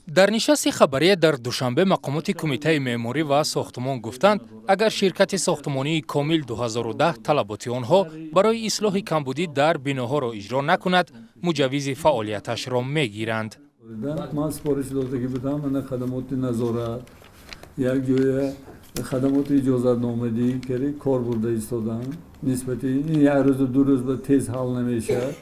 Дар нишасти хабарие дар Душанбе мақомоти Кумитаи меъморӣ ва сохтмон гуфтанд, агар ширкати сохтмонии «Комил 2010» талаботи онҳо барои ислоҳи камбудӣ дар биноҳоро иҷро накунад, муҷаввизи фаъолияташро мегиранд. Ман супориш додагӣ будам, мана хадамоти назорат як ҷоя хадамоти иҷозатномадӣ кари кор бурда истодам. Нисбати ин як рӯзу 2 рӯз ба тез ҳал намешавад.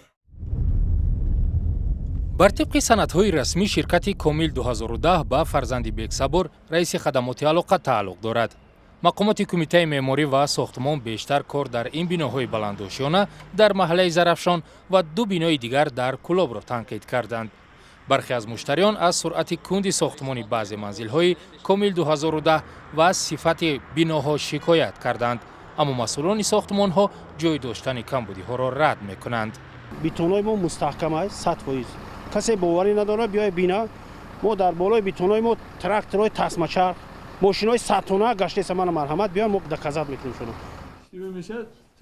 Бар тибқи санадҳои расмӣ, ширкати «Комил 2010» ба фарзанди Бексабур, раиси хадамоти алоқа, тааллуқ дорад. Мақомоти Кумитаи меъморӣ ва сохтмон бештар кор дар ин биноҳои баландошёна дар маҳаллаи Зарафшон ва ду бинои дигар дар Кӯлобро танқид карданд. Бархе аз муштариён аз суръати кунди сохтмони баъзе манзилҳои «Комил 2010» ва сифати биноҳо шикоят карданд, аммо масъулони сохтмонҳо ҷой доштани камбудиҳоро рад мекунанд. Бетонҳои мо мустаҳкам аст 100%. Касе боварӣ надорад, биёй бина. Мо дар болои бетонҳои мо тракторҳои тасмачарх, мошинҳои 100 тонна гаштеса. Мана, марҳамат, биёй, мо доказать мекунем шуно.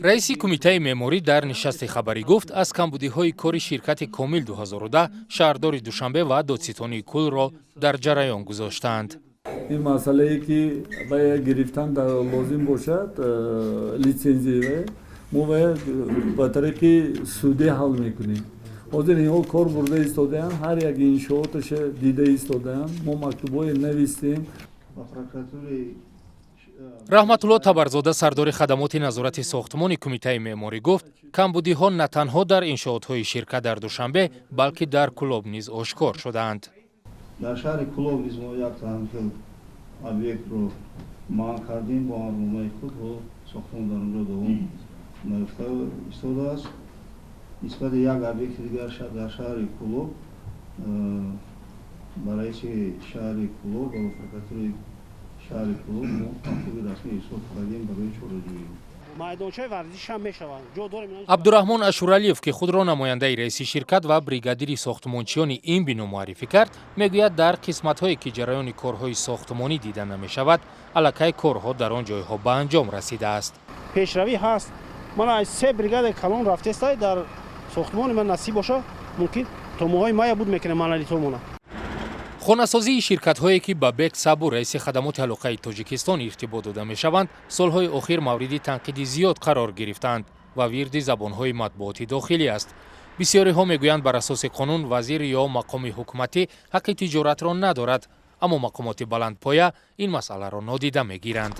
Раиси Кумитаи меъморӣ дар нишасти хабарӣ гуфт, аз камбудиҳои кори ширкати «Комил 2010» шаҳрдори Душанбе ва додситонии кулро дар ҷараён гузоштаанд. Ин масъалае ки вая гирифтан дар лозим бошад, литсензия, мо вая ба тариқи судӣ ҳал мекунем. Ҳозир инҳо кор бурда истодаанд, ҳар як иншооташа дида истодаанд. Мо мактубҳое навистем. Раҳматулло Табарзода, сардори хадамоти назорати сохтмони Кумитаи меъморӣ, гуфт, камбудиҳо на танҳо дар иншоотҳои ширкат дар Душанбе, балки дар Кӯлоб низ ошкор шудаанд. Дар шаҳри Кӯлоб низ мо як хел объектро манъ кардем бо амрномаи худ. Сохтмон дар онҷо давом наёфта истодааст. Нисбати як объекти дигар дар шаҳри Кӯлоб ба раиси шаҳри Кӯлоб ва прокуратураи шаҳри Кӯлоб мо мактуби расмӣ ирсол кардем барои чораҷӯӣ. Майдончаи варзиш ҳам мешаванд, ҷо дорем. Абдураҳмон Ашуралиев, ки худро намояндаи раиси ширкат ва бригадири сохтмончиёни ин бино муаррифӣ кард, мегӯяд, дар қисматҳое ки ҷараёни корҳои сохтмонӣ дида намешавад, аллакай корҳо дар он ҷойҳо ба анҷом расидааст. Пешравӣ ҳаст. Мана, аз се бригадаи калон рафтестай дар сохтмони ман. Насиб боша, мумкин то моҳои мая буд мекунем монолитомона. Хонасозии ширкатҳое, ки ба Бек Сабур, раиси хадамоти алоқаи Тоҷикистон, иртибот дода мешаванд, солҳои охир мавриди танқиди зиёд қарор гирифтаанд ва вирди забонҳои матбуоти дохилӣ аст. Бисёриҳо мегӯянд, бар асоси қонун вазир ё мақоми ҳукуматӣ ҳаққи тиҷоратро надорад, аммо мақомоти баландпоя ин масъаларо нодида мегиранд.